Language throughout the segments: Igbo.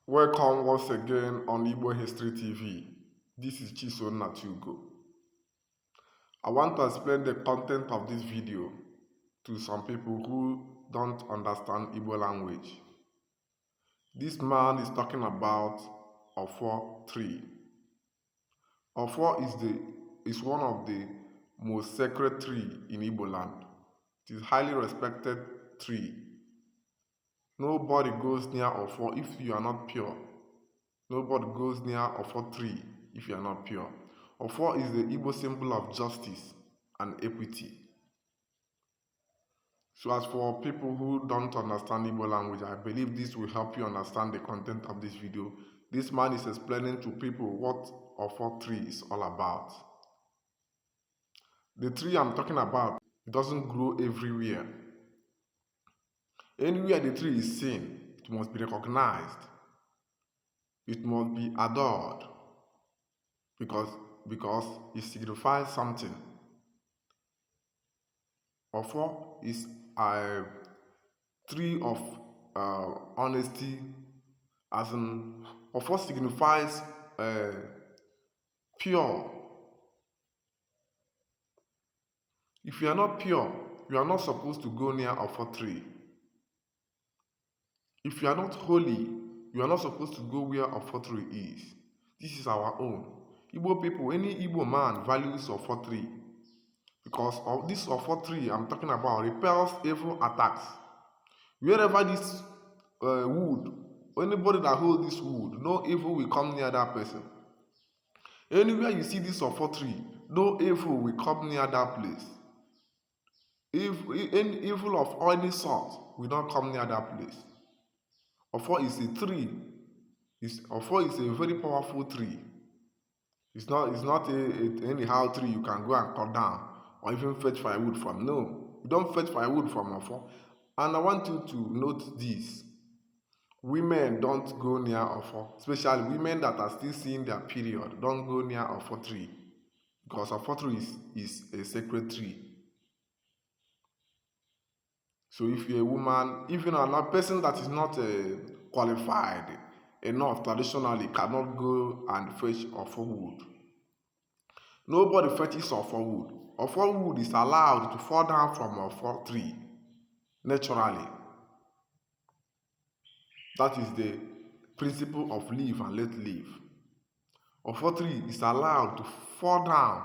Welcome once again on Igbo History TV. This is Chiso Tugo. I want to explain the content of this video to some people who don't understand Igbo language. This man is talking about Ofo tree. Ofo is one of the most sacred tree in Igbo land. It is highly respected tree. Nobody goes near Ofo if you are not pure. Nobody goes near Ofo tree if you are not pure. Ofo is the Igbo symbol of justice and equity. So as for people who don't understand Igbo language, I believe this will help you understand the content of this video. This man is explaining to people what Ofo tree is all about. The tree I'm talking about doesn't grow everywhere. Anywhere the tree is seen, it must be recognized. It must be adored because it signifies something. Ofo is a tree of honesty, as in Ofo signifies pure. If you are not pure, you are not supposed to go near Ofo tree. If you are not holy, you are not supposed to go where Ofo tree is. This is our own. Igbo people, any Igbo man values Ofo tree, because of this Ofo tree I'm talking about repels evil attacks. Wherever this wood, anybody that holds this wood, no evil will come near that person. Anywhere you see this Ofo tree, no evil will come near that place. If any evil of any sort will not come near that place. Ofo is a tree. Ofo is a very powerful tree. It's not a anyhow tree you can go and cut down or even fetch firewood from. No, you don't fetch firewood from Ofo. And I want you to note this. Women don't go near Ofo, especially women that are still seeing their period. Don't go near Ofo tree, because Ofo tree is a sacred tree. So if you're a woman, even a person that is not qualified enough traditionally cannot go and fetch Ofo wood. Nobody fetches Ofo wood. Ofo wood is allowed to fall down from Ofo tree naturally. That is the principle of live and let live. Ofo tree is allowed to fall down,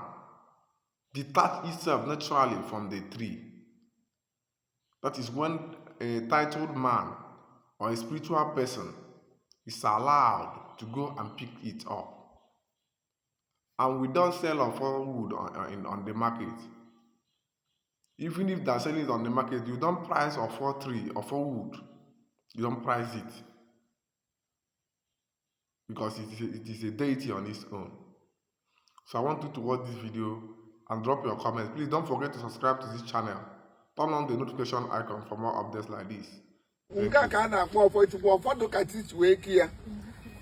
detach itself naturally from the tree. That is when a titled man or a spiritual person is allowed to go and pick it up. And we don't sell Ofo wood on the market. Even if they're selling it on the market, you don't price Ofo tree, Ofo wood. You don't price it. Because it is a deity on its own. So I want you to watch this video and drop your comments. Please don't forget to subscribe to this channel. Turn on the notification icon for more updates like this. Nke a ka a na-akpọ ọfọ Chukwu. Ụfọdụ ka chi wee ki ya.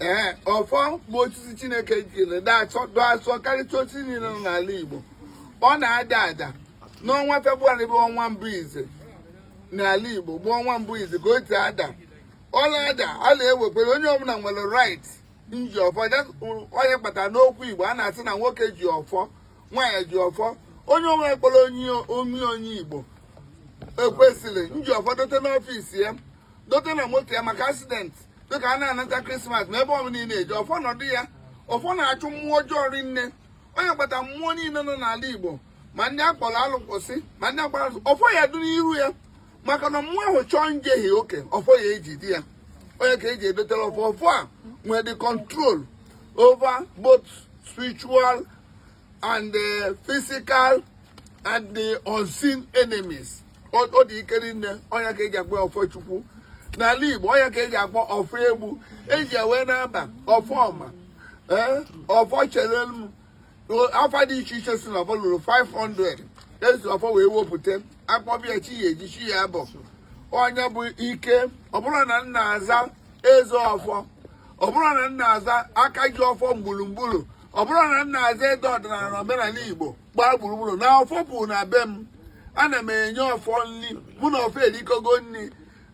Ee, ọfọ bụ osisi Chineke jiri dị asọ, dụ asọ karịcha osisi niile nọ n'ala Igbo. Ọ na-ada ada n'ọnwa Febụwarị, bụ ọnwa mbụ ize n'ala Igbo, bụ ọnwa mbụ ize ka o si ada. Ọ na-ada, a na-ewekwere onye ọbụla nwere right nji ọfọ. Onye kpatara n'okwu Igbo a na-asị na nwoke ji ọfọ, nwaanyị ji ọfọ. Onye ọbụla kpọrọ onye omi onye Igbo ekwesịrị nji ọfọ dote n'ọfịs ya, dote na moto ya maka accident, dịka a na-anata Krismas ma ebe ọbụla ị na-eji ọfọ nọdụ ya. Ọfọ na-achụ mmụọ ọjọọ rinne. Onye kpata mmụọ niile nọ n'ala Igbo, ma ndị akpọrọ alụkwụsị, ma ndị akpọrọ alụsị, ọfọ ya dị n'iru ya, maka na mmụọ ahụ chọọ njehie oke, ọfọ ya eji di ya. Onye ka eji edotere ọfọ. Ọfọ a nwere the control over both spiritual and physical and the unseen enemies. Ọ dị ike rinne. Onye ka eji akpọ ọfọ Chukwu n'ala Igbo, onye ka eji akpọ ọfọ egbu, eji ewe na-aba ọfọ ọma. Ee, ọfọ chere m afa dị iche iche si na ọfọ lụrụ 500 esi ọfọ wee wepụta akpọbịa chi ya eji chi ya bụ onye bụ ike. Ọ bụrụ na nna aza eze ọfọ, ọ bụrụ na nna aza aka ji ọfọ gburugburu, ọ bụrụ na nna aza ede ọdịnala na omenala Igbo gbaa gburugburu na ọfọ pụ na be m, ana m enye ọfọ nri. Mụ na ọfọ erikogo nri.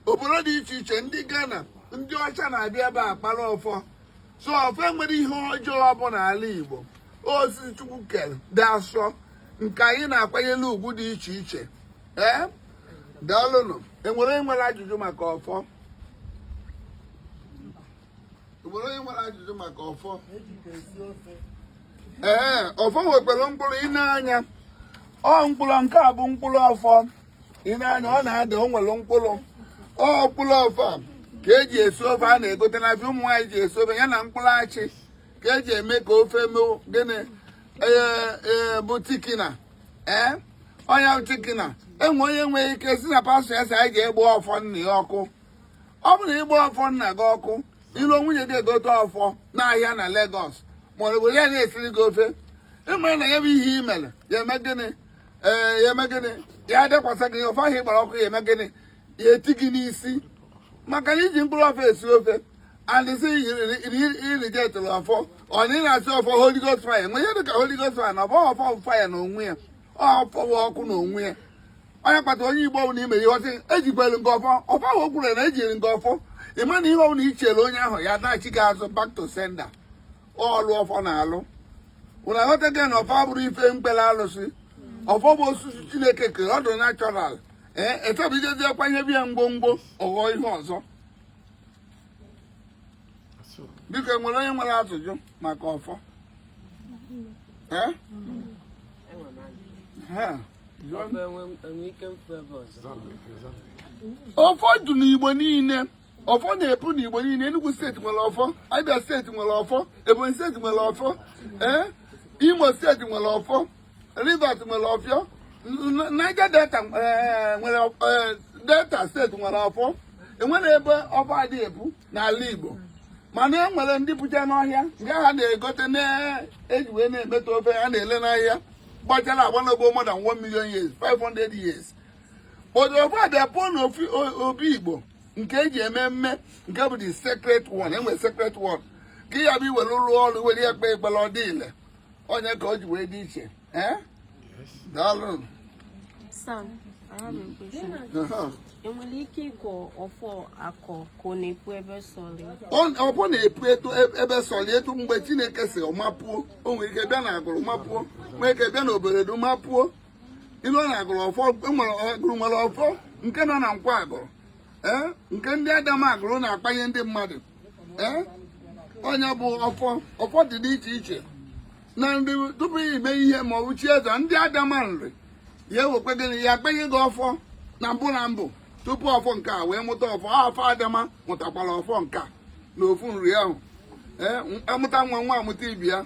Obodo dị iche iche, ndị Ghana, ndị ọcha na-abịa ebe a kpara ọfọ. So ọfọ enwere ihe ọjọọ ọ bụ n'ala Igbo. Osisi Chukwu kere dị asọ, nke anyị na-akwanyere ugwu dị iche iche. Ee, daalụnụ. Enwere onye nwere ajụjụ maka ọfọ? Enwere onye nwere ajụjụ maka ọfọ? Ee, ọfọ nwekwara mkpụrụ. Ị na-anya, ọ mkpụrụ nke a bụ mkpụrụ ọfọ. Ị na-anya, ọ na-ada, o nwere mkpụrụ. Ọ mkpụrụ ọfọ a ka eji esi ofe a na-egote n'afịa ụmụ nwaanyị ji esi ofe ya, na mkpụrụ achị ka eji eme ka ofe mee gịnị? Ee, bụ thickener. Ee, onye bụ thickener. Enwe onye nwere ike si na pastọ ya si anyị ga-egba ọfọ nna ya ọkụ. Ọ bụrụ na ịgba ọfọ nna gị ọkụ, ilu nwunye gị egote ọfọ n'ahịa na Lagos, ma ọ bụ ya na-esiri gị ofe, ịmara na ya bụ ihe i mere ya eme gịnị? Ee, ya eme gịnị? Ya dekwasị gị ọfọ ahụ ị gbara ọkụ. Ya eme gịnị? Ya eti gị n'isi, maka na iji mkpụrụ ọfọ esi ofe. And si irijetụrụ ọfọ, ọ na ị na-asị ọfọ Holy Ghost fire. Nwe ihe dịka Holy Ghost fire na ọfọ. Ọfọ fire na onwe ya, ọfọ bụ ọkụ na onwe ya. Onye kpatara onye Igbo ọbụla ime ihe ọsị ejikwere nke ọfọ, ọfọ ahụ o kwuru na ejiri nke ọfọ, ịma na ihe ọbụla i chere onye ahụ ya na-achị gị azụ, back to sender. Ọlụ ọfọ na-alụ. Ụna aghọtaghị na ọfọ abụrụ ife mkpere alụsị. Ọfọ bụ osisi Chineke kere, ọ dị natural. Ee, echebidozie kwanye biya ngwongwo, ọghọ ihe ọzọ. Biko, enwere onye nwere ajụjụ maka ọfọ? Ee? Ha, jụọ. Ọfọ enwe ike mfu ebe ọzọ? Ọfọ dị n'Igbo niile. Ọfọ na-epu n'Igbo niile. Enugu Steeti nwere ọfọ, Abia Steeti nwere ọfọ, Ebonyi Steeti nwere ọfọ, ee, Imo Steeti nwere ọfọ, Rivers nwere ọfọ, Niger Delta nwere Delta Steeti nwere ọfọ. Enwere ebe ọfọ adịghị epu n'ala Igbo, mana e nwere ndị pụcha n'ọhịa nke ha na-egote na-eji wee na-emeta ofe ha na-ele n'ahịa, gbachara agba n'ogbo more than 1 million years, 500 years. But ọfọ abịa pụọ n'ofi obi Igbo nke eji eme mme, nke bụ the sacred one. Enwere sacred one ka ya bụ iwere rụọ ọrụ, were ya kpee ekpere, ọ dị ile. Onye ka o ji wee dị iche. Eh? Daalụ. Sam, I have a question. Enwere ike ịkọ ọfọ akọ ka ọ na-epu ebe sọrọ ya? Ọfọ na-epu etu ebe sọrọ, etu mgbe Chineke si mapuo. O nwere ike bịa na agụrụ mapuo, nwee ike bịa na obodo mapuo. Ilu na agụrụ ọfọ enwere, agụrụ nwere ọfọ nke nọ na nkwa agụrụ, ee, nke ndị adama agụrụ na-akpanye ndị mmadụ. Ee, onye bụ ọfọ. Ọfọ dị n'iche iche na ndị tupu ime ihe ma ọ bụ chi eze ndị adama nri ya ewekwe gịnị? Ya akpanye gị ọfọ na mbụ na mbụ tupu ọfọ nke a wee mụta ọfọ. Ọfọ adama mụtakwara ọfọ nke a na ofu nri ahụ. Ee, amụta nwa, nwa amụta ibi ya.